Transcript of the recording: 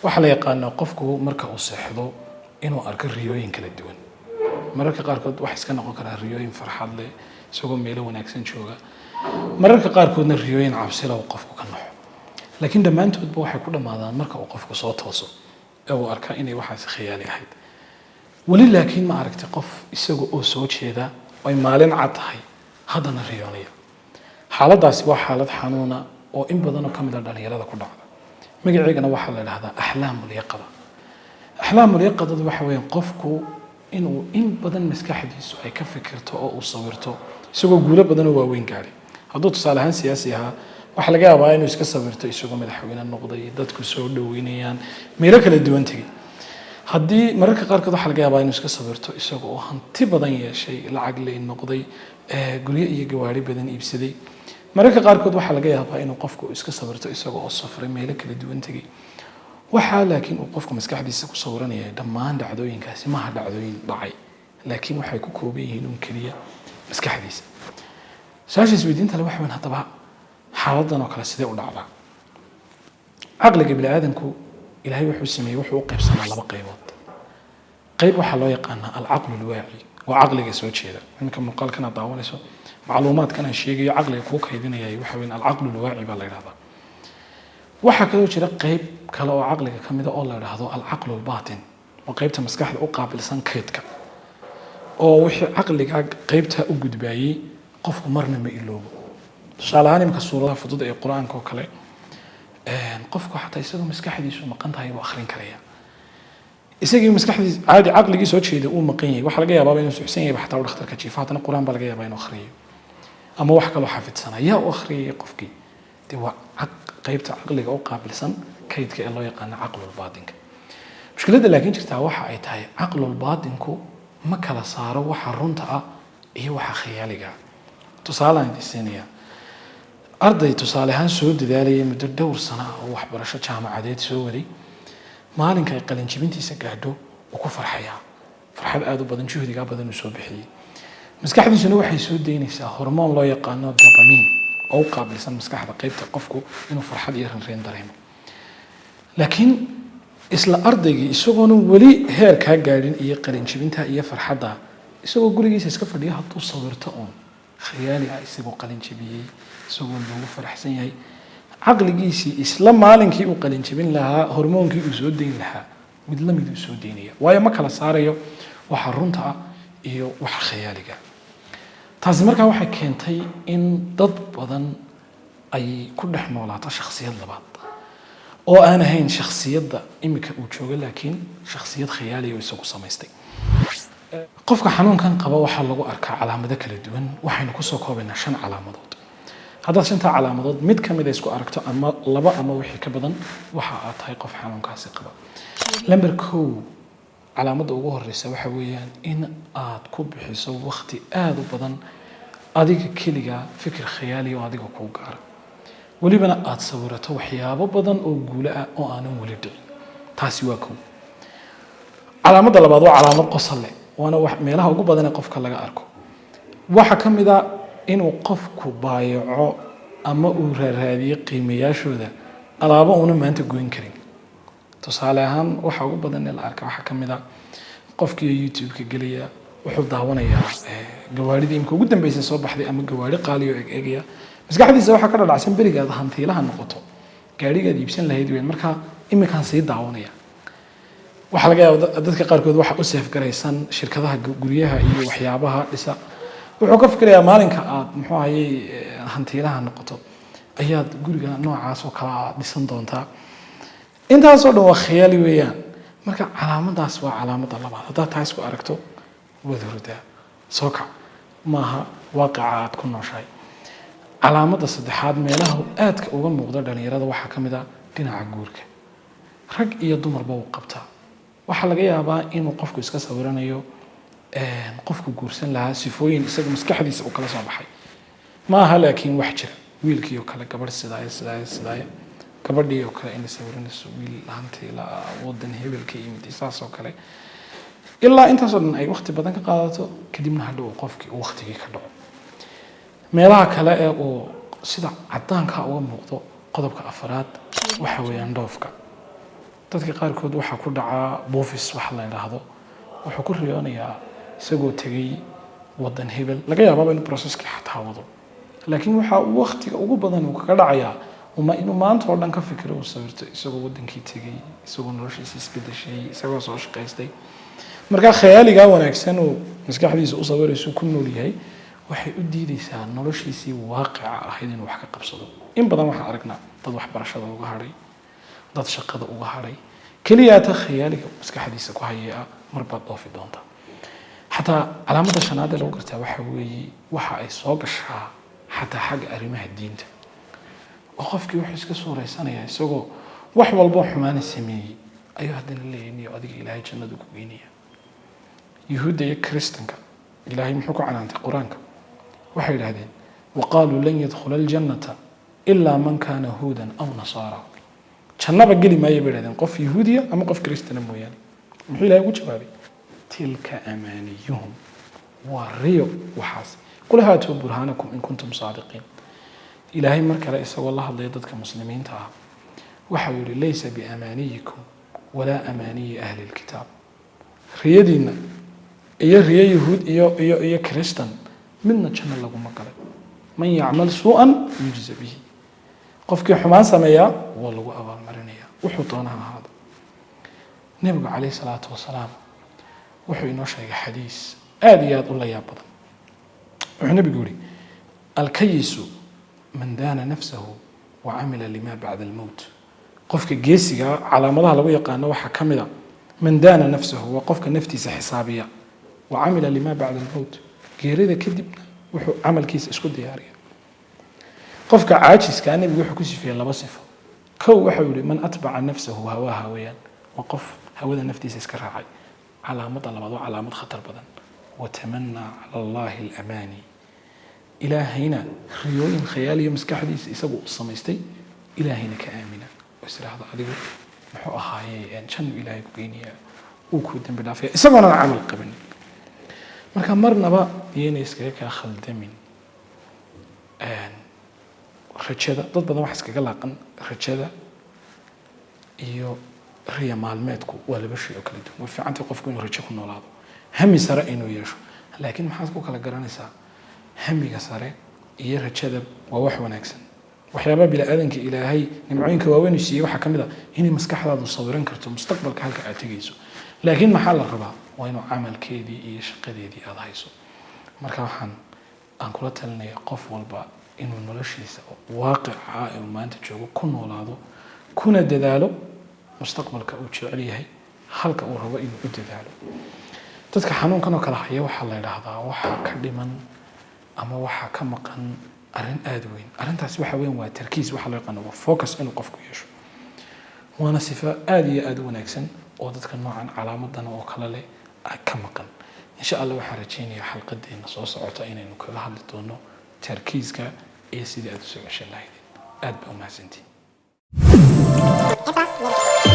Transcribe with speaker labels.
Speaker 1: Waxaa la yaqaanaa qofku marka uu seexdo inuu arko riyooyin kala duwan. Mararka qaarkood waxay iska noqon karaa riyooyin farxad leh, isagoo meelo wanaagsan jooga. Mararka qaarkoodna riyooyin cabsi leh uu qofku ka naxo. Laakiin dhammaantoodba waxay ku dhammaadaan marka uu qofku soo tooso ee uu arkaa inay waxaasi khiyaali ahayd weli. Laakiin ma aragtay qof isaga oo soo jeeda, ay maalin cad tahay, haddana riyoonaya? Xaaladdaasi waa xaalad xanuuna oo in badanoo ka mid a dhalinyarada ku dhacda. Magaceegana waxaa la idhahdaa أحلام اليقظة. أحلام اليقظة du waxa weeyaan qofku inuu in badan maskaxdiisu ay ka fikirto oo uu sawirto isagoo guulo badan oo waaweyn gaadhay. Hadduu tusaale ahaan siyaasi ahaa, waxaa laga yaabaa inuu iska sawirto isagoo madaxweyne noqday, dadku soo dhaweynayaan, meelo kala duwan tegay. Haddii mararka qaarkood waxaa laga yaabaa inuu iska sawirto isaga oo hanti badan yeeshay, lacag ley noqday, guryo iyo gawaari badan iibsaday. Mararka qaarkood waxaa laga yaabaa inuu qofku iska sawirto isaga oo safray, meelo kala duwan tegay. Waxaa laakiin uu qofku maskaxdiisa ku sawiranaya dhammaan dhacdooyinkaasi maaha dhacdooyin dhacay, laakiin waxay ku kooban yihiin un keliya maskaxdiisa. Su-aasha isweydiinta le waxa weyn haddaba, xaaladan oo kale sidee u dhacdaa? Caqliga bini aadamku Ilaahay wuxuu sameeyey wuxuu u qaybsanaa laba qaybood. Qayb waxaa loo yaqaanaa العقل الواعي, waa caqliga soo jeeda. Iminka muuqaalkan aad daawanayso, macluumaadkan aan sheegayo, caqliga kuu kaydinaya waxa weyn العقل الواعي baa la yidhahdaa. Waxaa kaloo jira qayb kale oo caqliga ka mida oo la yidhaahdo العقل الباطن, oo qaybta maskaxda u qaabilsan kaydka, oo wixii caqliga qaybta u gudbaayey qofku marna ma iloobo. Tusaale ahaan, imika suuradaha fudud ee Qur-aanka oo kale, qofku xataa isagoo maskaxdiisu maqan tahay buu akhrin karaya. Isagii maskaxdiis caadi caqligii soo jeeda uu maqan yahay, waxaa laga yaabaa inuu suxsan yahay, xataa uu dhakhtarka jiifo, haddana Qur-aan baa laga yaabaa inuu akhriyo ama wax kaloo xafidsanaa. Yaa u akhriyay qofkii? Dee waa qaybta caqliga u qaabilsan kaydka ee loo yaqaano عقل الباطن ka. Mushkiladda laakiin jirtaa waxa ay tahay, عقل الباطن ku ma kala saaro waxa runta ah iyo waxa khayaaliga ah. Tusaalaan idin siinayaa. Arday tusaale ahaan soo dadaalayay muddo dhowr sano ah oo waxbarasho jaamacadeed soo waday, maalinka ay qalinjibintiisa gaadho uu ku farxayaa farxad aada u badan, juhdigaa badan uu soo bixiyey. Maskaxdiisuna waxay soo daynaysaa hormoon loo yaqaano dopamine, oo u qaabilsan maskaxda qaybta qofku inuu farxad iyo rinreen dareemo. Laakiin isla ardaygii, isagoona weli heerkaa gaadhin iyo qalinjibinta iyo farxadda, isagoo gurigiisa iska fadhiyo, hadduu sawirto uun khayaali ah isagoo qalinjibiyey, isagoo loogu faraxsan yahay, caqligiisii isla maalinkii uu qalinjibin lahaa hormoonkii uu soo dayn lahaa mid la mid uu soo daynaya, waayo ma kala saarayo waxa runta ah iyo waxa khayaaliga. Taasi markaa waxay keentay in dad badan ay ku dhex noolaato shakhsiyad labaad oo aan ahayn shakhsiyadda iminka uu joogo, laakiin shakhsiyad khayaaliya oo isagu samaystay. Qofka xanuunkan qaba waxaa lagu arkaa calaamado kala duwan. Waxaynu kusoo koobaynaa shan calaamadood. Haddaad shantaa calaamadood mid ka mid a isku aragto, ama laba ama wixii ka badan, waxa aad tahay qof xanuunkaasi qaba. Number 1, calaamadda ugu horeysa waxa weeyaan in aad ku bixiso waqti aada u badan adiga keliga fikir khayaali oo adiga kuu gaara, welibana aada sawirato waxyaabo badan oo guulo ah oo aanan weli dhicin. Taasi waa kow. Calaamadda labaad waa calaamad qosol leh, waana wax meelaha ugu badan ee qofka laga arko. Waxaa ka mid a inuu qofku baayaco ama uu raaraadiyo qiimayaashooda alaabo uuna maanta goyn karin. Tusaale ahaan, waxa ugu badan ee la arka waxaa ka mid a qofkii YouTube-ka gelaya, wuxuu daawanayaa gawaadhidii imka ugu dambeysay soo baxday ama gawaadhi qaali oo eg egaya. Maskaxdiisa waxaa ka dhadhacsan berigaad hantiilaha noqoto gaadhigaad iibsan lahayd weyn. Marka iminkaan sii daawanaya. Waxaa laga yaaba dadka qaarkood waxa u seefgaraysan shirkadaha guryaha iyo waxyaabaha dhisa. Wuxuu ka fikirayaa maalinka aad, muxuu ahayey, hantiilaha noqoto ayaad guriga noocaas oo kale aad dhisan doontaa. Intaasoo dhan waa khiyaali weeyaan. Marka calaamadaas waa calaamadda labaad. Haddaad taa isku aragto, waad hurdaa, soo kac, maaha waaqica aad ku nooshahay. Calaamadda saddexaad, meelaha aadka uga muuqda dhalinyarada waxaa ka mid a dhinaca guurka. Rag iyo dumarba uu qabtaa. Waxaa laga yaabaa inuu qofku iska sawiranayo qofku guursan lahaa, sifooyin isaga maskaxdiisa uu kala soo baxay ma aha, laakiin wax jira. Wiilkii oo kale gabadh sidaaya, sidaaya, sidaaya, gabadhii oo kale inay sawiranayso wiil hantiila, wadan hebel ka yimid, saas oo kale, ilaa intaasoo dhan ay waqti badan ka qaadato. Kadibna hadhow qofkii uu waqtigii ka dhaco. Meelaha kale ee uu sida cadaanka uga muuqdo, qodobka afaraad, waxa weeyaan dhoofka. Dadka qaarkood waxaa ku dhacaa buufis wax la idhaahdo. Wuxuu ku riyoonayaa isagoo tegey wadan hebel, laga yaabaaba inuu processkii xataa wado, laakiin waxa uu waqtiga ugu badan uu kaga dhacayaa uma inuu maanta oo dhan ka fikiro, uu sawirto isagoo wadankii tegey, isagoo noloshiisa isbedeshay, isagoo soo shaqaystay. Markaa khayaaligaa wanaagsan uu maskaxdiisa u sawiraysu ku nool yahay waxay u diideysaa noloshiisii waaqica ahayd inuu wax ka qabsado. In badan waxaan aragnaa dad waxbarashada uga hadhay, dad shaqada uga hadhay, keliyaata khayaaliga maskaxdiisa ku hayay ah marbaad dhoofi doontaa. Xataa calaamadda shanaad ee lagu gartaa waxa weeye waxa ay soo gashaa xataa xagga arrimaha diinta, oo qofkii wuxuu iska suuraysanayaa isagoo wax walboo xumaana sameeyey ayuu haddana leeyahay, "Niyo adiga Ilaahay jannadu ku geynaya." Yuhuudda iyo Kiristanka Ilaahay muxuu ku canaantay Qur-aanka? Waxay yidhahdeen, "وقالوا لن يدخل الجنة إلا من كان هودا أو نصارى." Jannaba geli maayo bay yidhahdeen qof Yahuudiya ama qof Kiristana mooyaane. Muxuu Ilahay ugu jawaabay? "تلك أمانيهم." Waa riyo waxaas. "قل هاتوا برهانكم إن كنتم صادقين." Ilaahay mar kale isagoo la hadlaya dadka Muslimiinta ah waxau yihi, "ليس بأمانيكم ولا أماني أهل الكتاب." Riyadiinna iyo riyo Yahuud iyo Kiristan midna janno laguma galay. "من يعمل سوءا يجز به." Qofkii xumaan sameeyaa waa lagu abaalmarinaya, wuxuu doona ha ahaado. Nebigu calayhi salaatu wasalaam wuxuu inoo sheegay xadiis aada iyo aada u la yaab badan. Wuxuu nebigu yihi, "الكيس من دان نفسه وعمل لما بعد الموت." Qofka geesiga calaamadaha lagu yaqaano waxaa ka mid a من دان نفسه, waa qofka naftiisa xisaabiya, وعمل لما بعد الموت, geerida kadibna wuxuu camalkiisa isku diyaariya. Qofka caajiskaa nebigu wuxuu ku sifeeyey laba sifo. Kow, waxau yihi, "من أتبع نفسه هواها" weeyaan, waa qof hawada naftiisa iska raacay. Calaamadda labaad waa calaamad khatar badan, "وتمنى على الله الأماني." Ilaahayna riyooyin khayaaliyo maskaxdiisa isagu u samaystay, Ilaahayna ka aamina oo is idhaahdo adigu muxuu ahaaye jannu Ilaahay ku geynaya, uu kuu dembi dhaafaya, isagoonan camal qabanin. Marka marnaba iyaynay iskaga kaa khaldamin rajada. Dad badan waxa iskaga laaqan rajada iyo riya maalmeedku waa laba shay oo kala duwan. Way fiicantay qofku inuu rajo ku noolaado, hami sare inuu yeesho, laakiin maxaad ku kala garanaysaa hamiga sare iyo rajada? Waa wax wanaagsan. Waxyaabaha bini-aadanka Ilaahay nimcooyinka waaweyn uu siiyey waxaa ka mid a inay maskaxdaadu sawiran karto mustaqbalka halka aad tegayso, laakiin maxaa la rabaa? Waa inuu camalkeedii iyo shaqadeedii aada hayso. Marka waxaan aan kula talinaya qof walba inuu noloshiisa waaqica ah ee uu maanta joogo ku noolaado, kuna dadaalo mustaqbalka uu jecel yahay, halka uu rabo inuu u dadaalo. Dadka xanuunkan oo kale haya waxaa la yidhaahdaa waxaa ka dhiman ama waxaa ka maqan arrin aada weyn. Arrintaasi waxa weyn waa tarkiis, waxa loo yaqaano waa focus inuu qofku yeesho, waana sifo aada iyo aada u wanaagsan oo dadka noocan calaamadan oo kale leh ka maqan. Insha Allah waxaan rajaynayaa xalqadeena soo socota inaynu kaga hadli doono tarkiiska iyo sidii aada usoo ceshan lahaydeen. Aad baa umahadsantihin.
Speaker 2: Intaas.